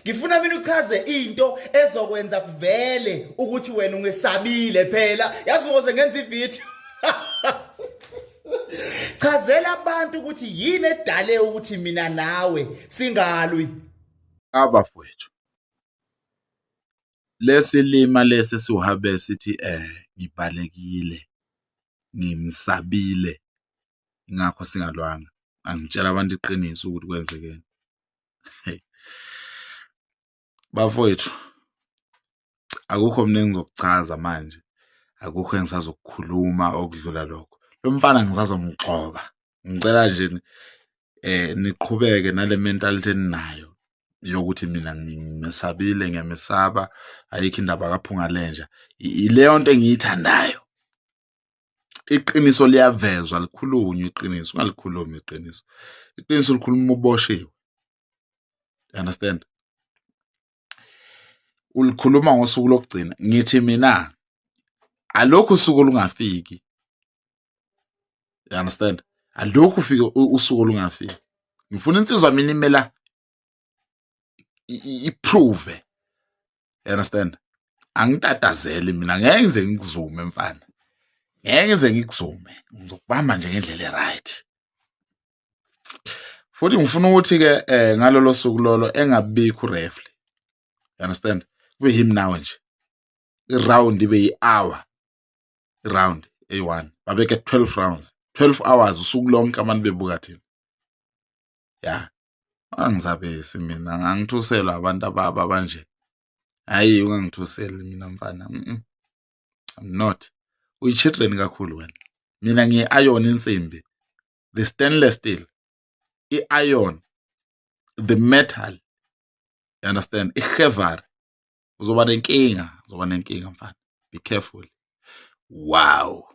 Ngifuna mina uchaze into ezokwenza kuvele ukuthi wena ungesabile phela. Yazi ngoze ngenza ivideo. Chazela abantu ukuthi yini edale ukuthi mina nawe singalwi. Abafowethu, lesilima lesi siwuhabe sithi ngibalekile, ngimsabile, ingakho singalwanga. Angitshela abantu iqiniso ukuthi kwenzekeni. Bafowethu, akukho mina engizokuchaza manje, akukho engisazokukhuluma okudlula lokho. Lo mfana ngisazomgxoba. Ngicela nje niqhubeke nale mentality eninayo yokuthi mina ngimesabile, ngiyamesaba, ayikho indaba kaphunga lenja. Ileyo nto engiyithandayo. Iqiniso liyavezwa, likhulunywe iqiniso, ungalikhulumi iqiniso. Iqiniso likhuluma uboshiwe. You understand? Ulikhuluma ngosuku lokugcina. Ngithi mina alokhu usuku lungafiki. You understand? Alokhu ufike usuku olungafiki. Ngifuna insizwa mina imela iprove. You understand? Angitatazeli mina, ngeke ngize ngikuzume mfana. Ngeke ngize ngikuzume. Ngizokubamba nje ngendlela e-right. Futhi ngifuna ukuthi ke ngalolo suku lolo engabikho ureferee. You understand? Kube yimi nawe nje. I-round ibe yi-hour. I-round eyi-1. Babeke 12 rounds. 12 hours usuku lonke abantu bebuka thina. Ya. Angizabesi mina, ngangithuselwa abantu ababa abanje. Hayi, ungangithuseli mina mfana. I'm not. Uyi-children kakhulu wena. Mina ngiyi-iron insimbi. The stainless steel. I-iron. The metal. You understand? I-heavy. Uzoba nenkinga, uzoba nenkinga mfana. Be careful. Wow.